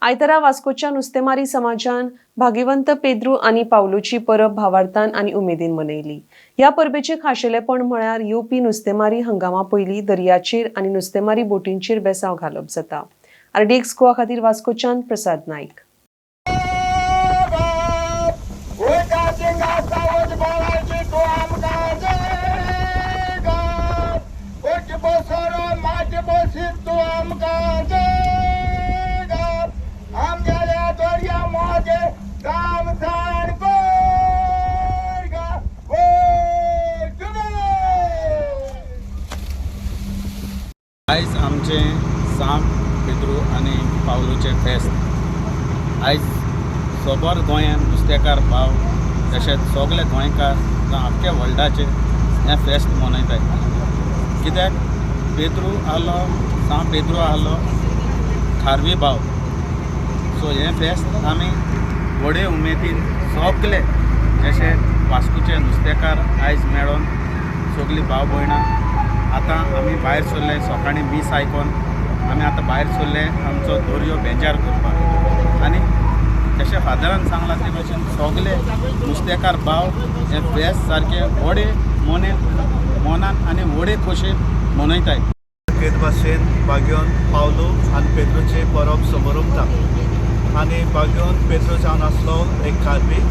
आयतारा वास्कोच्या नुस्तेमारी समाजान भाग्यवंत पेद्रू आनी पावलूची परब भावार्थान आनी उमेदीन मनयली. ह्या परबेचें खाशेलेपण म्हळ्यार येवपी नुस्तेमारी हंगामा पयलीं दर्याचेर आनी नुस्तेमारी बोटींचेर बेसांव घालप जाता. आरडीएक्स गोवा खातीर वास्कोच्यान प्रसाद नायक. आयज आमचें सांत पेद्रू आनी पावलूचें फेस्त. आयज सोबर गोंयान नुस्तेकार भाव तशेंच सगळे गोंयकार जावं आख्खे वर्ल्डाचेर हें फेस्त मनयतात. कित्याक पेद्रू आहलो, सांत पेद्रू आहलो खारवी भाव. सो हें फेस्त आमी व्हडे उमेदीन सगळे जशे वास्कोचे नुस्तेकार आयज मेळोन सगळीं भाव भयणां आतां आमी भायर सरले. सकाळीं मीस आयकोन आमी आतां भायर सरले आमचो दोरयो बेजार करपाक. आनी जशें फादरान सांगलां ते भशेन सगळे नुस्तेकार भाव हें फेस्त सारकें व्हडे मोनेन मनान आनी व्हडे खोशयेन मनयताय. तेच भाशेन बागयोन पावलू आनी पेद्रूचे परब समोरता. आनी बागयोन पेद्रू जावन आसलो एक खारवी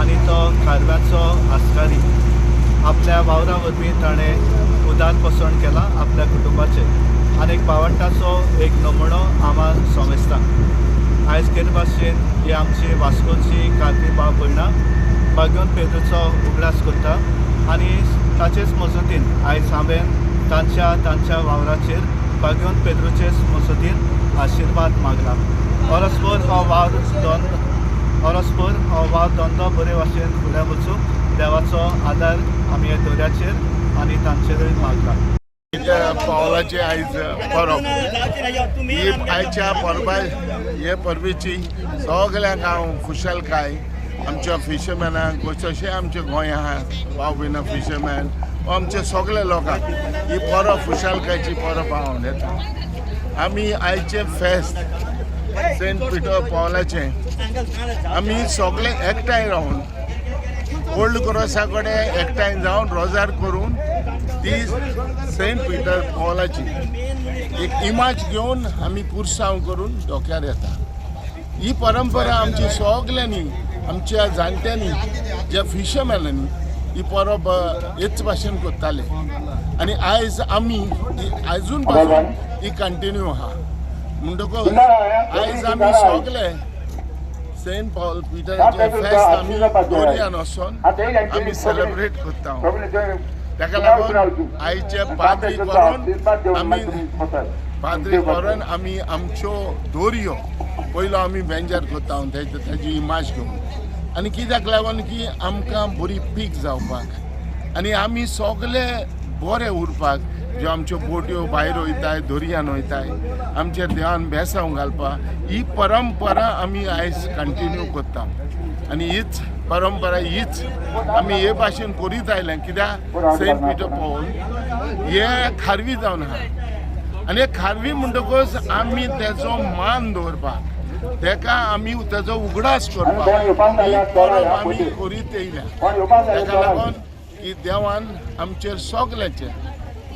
आनी तो खारव्याचो आस्कारी. आपल्या वावरा वरवीं ताणें उदार पोसण केलां आपल्या कुटुंबाचेर आनी एक भावंडाचो एक नमुनो आमकां समजता. आयज केन्ना भाशेन ही आमची वास्कोची खारवी भाव भयणां बागयोन पेद्रूचो उगडास करता आनी ताचेच मजतीन आयज हांवें तांच्या तांच्या वावराचेर बागयोन पेद्रूचेच मजतीन आशिर्वाद मागला. ओरसभर हो वावर धंदो, ओरसभर हो वावर धंदो बरे भाशेन फुडें वचूं, देवाचो आदार आमी ह्या दर्याचेर आनी तांचेरूय मागला. पावलाचे आयज परब. ही आयच्या परबा, हे परबेची सगळ्यांक हांव खुशालकाय. आमच्या फिशरमॅनांक, तशें आमच्या गोंया आहा भाव भयणां फिशरमॅन, आमच्या सगल्या लोकांक ही परब खुशालकायची परब हांव येता. आमी आयचें फेस्त सेंट पिटर पावलाचें आमी सगळे एकठांय रावन ओल्ड क्रोसा कडेन एकठांय जावन रोजार करून ती सेंट पिटर पॉलाची एक इमाज घेवन आमी पुरसांव करून धोक्यार येता. ही परंपरा आमची सगल्यांनी, आमच्या जाणट्यांनी, ज्या फिशरमॅनांनी ही परब हेच भाशेन करताले आनी आयज आमी ही आजून पासून ही कंटिन्यू आहा. म्हणटकच आयज आमी सगले सेंट पॉल पिटराचें फेस्त आमी दर्यान वचोन आमी सेलेब्रेट करता. ताका लागून आयचे पाद्री करून आमी, पाद्री करून आमी आमच्यो दोरयो पयलो आमी बेंजार करता तेजी इमाज घेवन. आनी कित्याक लागून की आमकां बरी पीक जावपाक आनी आमी सगले बरे उरपाक, ज्यो आमच्यो बोट्यो भायर वयताय, दर्यान वयताय, आमच्या देवान बेसांव घालपाक ही परंपरा आमी आयज कंटिन्यू करता. आनी हीच परंपरा हीच आमी हे भाशेन करीत आयल्या. कित्याक सेंट पिटर पॉल हे खारवी जावन आहा आनी हे खारवी म्हणटकच आमी तेजो मान दवरपाक, तेका आमी तेजो उगडास करपाक ही परब आमी करीत येयल्या. तेका लागून की देवान आमचेर सगल्यांचेर,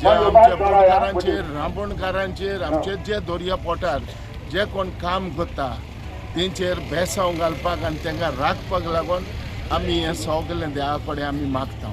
जे आमच्या बोटकारांचेर, रांपणकारांचेर, आमचे जे दर्या पोटार जे कोण काम करता तेंचेर बेसांव घालपाक आनी तांकां राखपाक लागून आमी हें सगलें देवा कडेन आमी मागता.